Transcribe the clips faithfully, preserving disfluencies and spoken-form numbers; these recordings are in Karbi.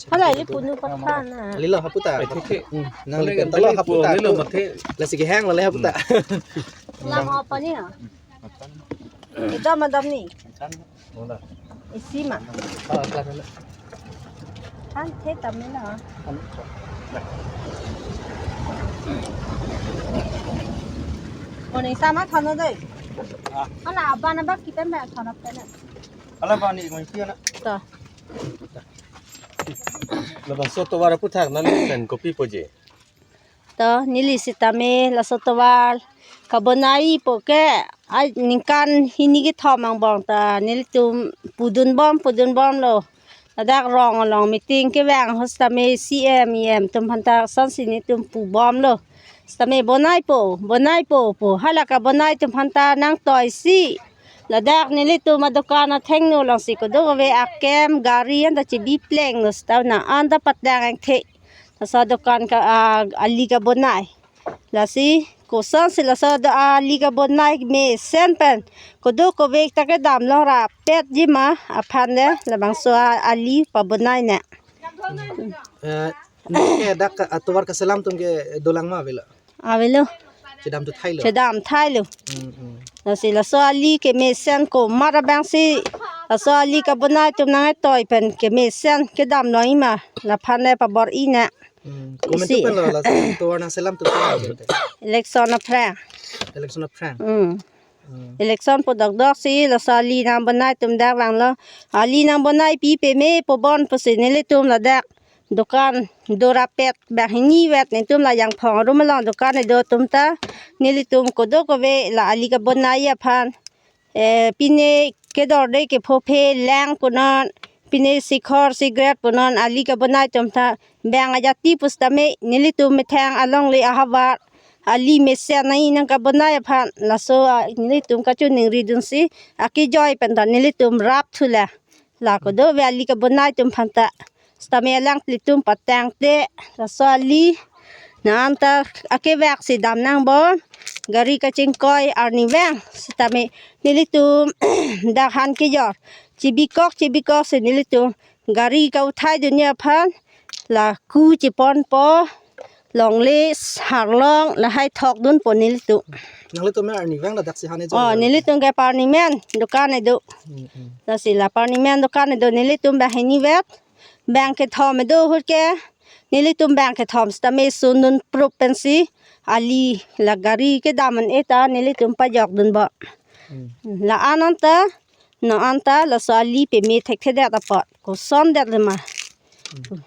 Hala, ili punu pathan na. Lilo haputa. Etheke. Hmm, nang Ole, lipen talo ole, haputa. Lilo mathe. Lasi kehang lale haputa. Lam apa ni ya? Itu madam ni. Isi ma. Oh, kelas dulu. Kan the tamil lah. Koni sama thano dei. Ah. Hala, aban abak kita mbak thano pena. Hala, bani koni kia na. To. Labangso tovar aputhak nangli pen kopi poje. To, neli sitame laso tovar kabonai po ke, ai, ningkan hini kethom angbong ta nelitum pudun bom, pudun bomlo. Ladak rong along meeting kevang ahut sitame C M, E M atum aphanta sonsi netum pubomlo. Sitame bonai po, bonai po pu. Hala kabonai atum aphanta nangtoisi. Ladak nelitum adokan athengno alongsi kedo kave akem gari anta chebi plenglo, seta na anta patang angthe. Laso adokan ka, ah, ali kabonai. Lasi kosonsi laso do ali kabonai mesen pen kedo kave ta kedam longrapetji ma aphan le labangso a, ali pabonai ne. Eh, neke dak atovar kaselam atum ke dolang ma avelo? Avelo. Chedamthu thailo? Chedam thailo. Hmm, hmm. Lasi laso ali kemesen komat abangsi laso ali kabonai atum nangtoi pen kemesen kedam longji ma, laphan le pabor-i ne. Hmm. Komat isi. Atum pen lo, laso tovar nangselam atum pen lo. Election aphrang. Election aphrang. Hmm. Hmm. Election po dokdok si laso ali nangbonai atum dak vanglo. Ali nangbonai pi peme po bon pusi nelitum ladak dokan dorapet banghini vet netum la Jangphong arum along dokan kedo atum ta nelitum kedo kave la ali kabonai aphan, eh, pine kedorde kephophe lang punon, pine sikhor cigarette punon, ali kabonai atum ta bang ajati pusitame nelitum methang alongle ahavar ali mesen nai nangkabonai aphan laso, ah, nelitum kachiningri dunsi akejoi pen ta nelitum rapthu la. La kedo kave ali kabonai atum aphanta. Sitame alanglitum patangte, laso ali nanta akevak si dam nangbom, gari kachingkoi arnivang. Sitame nelitum dak han kejor chebikok chebikok si nelitum gari kauthai dunji aphan, la ku cheponpo, longle, harlong, lahai thok dunpo nelitum. Nanglitum arnivang ladak si han kejor? Oh, nelitum ke arnimen dokan kedo. Hmm, hmm. Lasi la arnimen dokan kedo nelitum banghini vet. Bang kethom kedo ahut ke nelitum bang kethom sitame sundun prup pensi ali la gari kedam an eta nelitum pajok dunbom. Hmm. La-an anta, non anta laso ali peme thekthedet apot kosondet le ma. Hmm.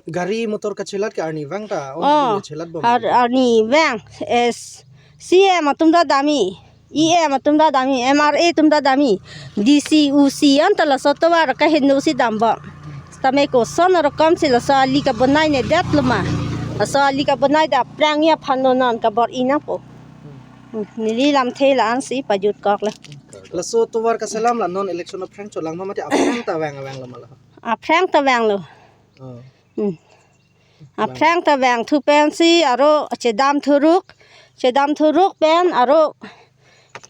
Gari motor kachelat ke arnivang ta, oh, oh, chelatbom. Ar-, arnivang, es, C M atum ta damji, E M atum ta damji, M R A atum ta damji, D C, U C anta laso tovar kaheno si dambom. Sitame koson arokom si laso ali kabonai ne detlo ma. Laso ali kabonai ta aphrang aphan non kabor-i nangpo. Hmm, neli lamthe la-an si pajutkok le. Laso tovar kaselam la non election aphrang cholang ma mate aphrang ta vang vanglo ma la? Aphrang ta vanglo. Oh. Hmm. Aphrang ta vangthu pensi aro chedamthuruk, chedamthuruk pen aro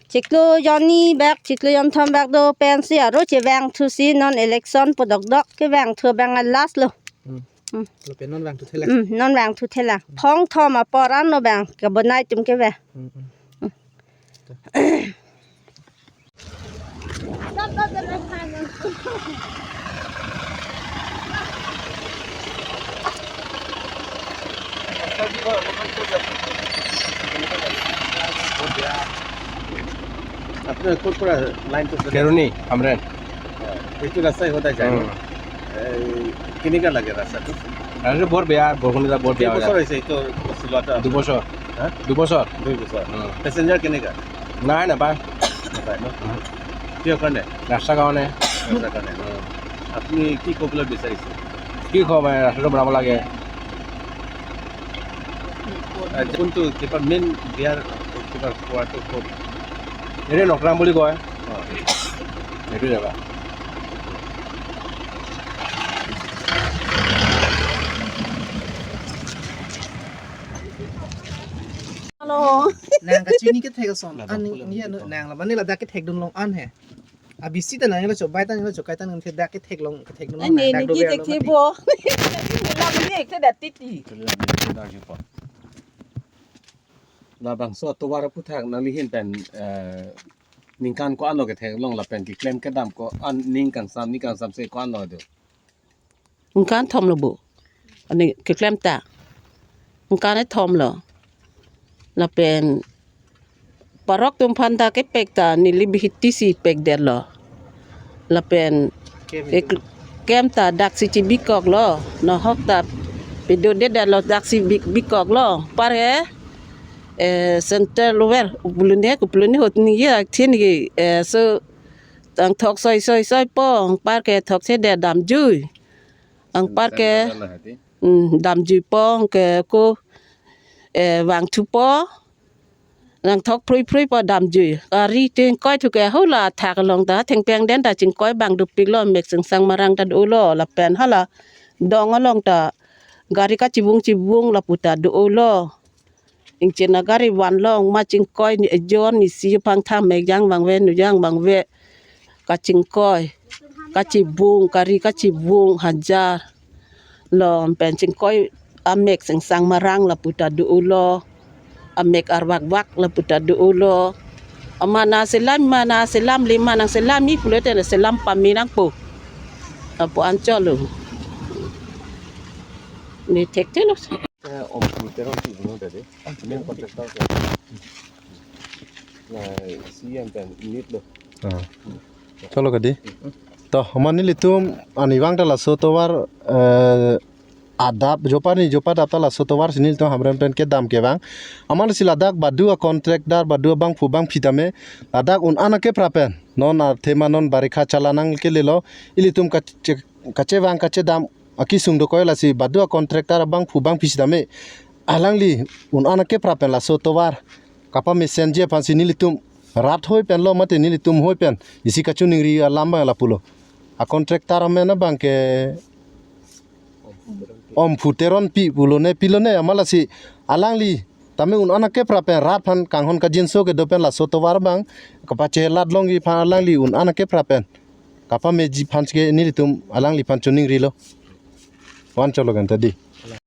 chiklo jonni bak, chiklo jonthom bak do pensi aro chevangthu si non election po dokdok kevangthu abang a last lo. Hmm. Hmm. Lapen non vangthu thelang. Hmm, non vangthu thelang. Phong thom apor an lo bang kabonai atum kevang. Hmm, hmm. আপনার কোন কোন লাইন তো? কেরুনি, আমরেন। এইটো ৰাস্তাই সদায় যায় ন? হুম। এই, কেনেকা লাগে ৰাস্তাটো? ৰাস্তাটো বৰ বেয়া, বৰষুণ দিলে বৰ বেয়া হয়। কেইবছৰ হৈছে এইটো চলোৱাটো? দুবছৰ। হা? দুবছৰ। দুই বছৰ। হুম। পেচেঞ্জাৰ কেনেকা? নাই, নাপায়। নাপায় ন? হুম। কিহৰ কাৰণে? ৰাস্তাৰ কাৰণে। ৰাস্তাৰ কাৰণে। হুম। আপুনি কি ক'বলৈ বিচাৰিছে? কি ক'ম, এই ৰাস্তাটো বনাব লাগে। কোনটো কিবা মেইন বিয়াৰ কিবা খোৱাটো ক'ত? এইটো নকৰাম বুলি কয়। এইটো জেগা। Hello. Nang kachini kethek ason. Ladak An pula ni dito. Nang laban ni ladak kethekdun long an he. Abisi ta nang lo chobai ta nang lo chokai ta nang the dak kethek long kethekdun long. Ani nang dak ni do ki be thek long the mati. Bo. Ni la ni ek the dat titi. Labangso atovar aputhak nangli ahin pen, eh, ningkan ko-an lo kethek long lapen keklem kedam ko-an ning kangsam ning kangsam se ko-an lo do. Ningkan thom lo bo. Ani keklem ta. Ningkan kethom lo. Lapen parok atum aphan ta kepek ta neli bihek tisi pekdet lo. Lapen Kem ke-, kem ta daksi chibikok lo. Nahok ta pedo dedet lo daksi bik-, bikok lo. Par ke, eh, central well, upulune, upulune hot ni ya, thin ye, eh, so, tang thok soi, soi, soi po, par ke thok se de damjui. Anpar ke, Sandal ala hati. Hmm, damjui po ke ko, eh, vangthu po. Nang thok phrui phrui po damjui. Gari chingkoi thu ke hula thak along ta thengpeng den ta chingkoi bang dopik lo mek singsang marang ta do lo lapen hala dong along ta gari kachivung chivung lapu ta do lo. Ingchin agari van long ma chingkoi ni ejon ni si pangtham mek jang bangve nu jang bangve. Kachingkoi, kachivung, gari kachivung hajar. Lo pen chingkoi amek singsang marang lapu ta do lo. Amek arvakvak lapu ta do lo. Amana selam, mana selam, lima nang selam ni pulote na selam pame nangpo. Apo ancholo. Ni thekthe lo. Eh, Om Phu Teron Pi pulo tadi. Main contractor ke. Na, C M pen unit lo. Ah. Cholo kadi. To, amat nelitum arnivang ta laso atovar, eh, adap, jopa ni jopa adap ta laso atovar si nelitum Hamren pen kedam kevang. Amat si ladak badu a contractor, badu abangphu bangphi tame, ladak un-an akeprap pen. Non athema non barikha chala nangkelelo, ilitum kache-, kachevang kachedam akesung dokok lasi badu a contractor abangphu bangphi sitame alangli un-an akeprap pen laso atovar kapamesenji aphansi nelitum rat hoi pen lo mate nelitum hoi pen isi kachiningri alam abang lapulo. A contractor amen abang ke Om Phu Teron Pi pulone pilone amat lasi alangli tame un-an akeprap pen rat aphan kanghon kangjinso kedo pen laso atovar abang kapachelat longji aphan alangli un-an akeprap pen kapameji aphan si ke nelitum alangliphan chiningrilo. Wan cholo kan tadi.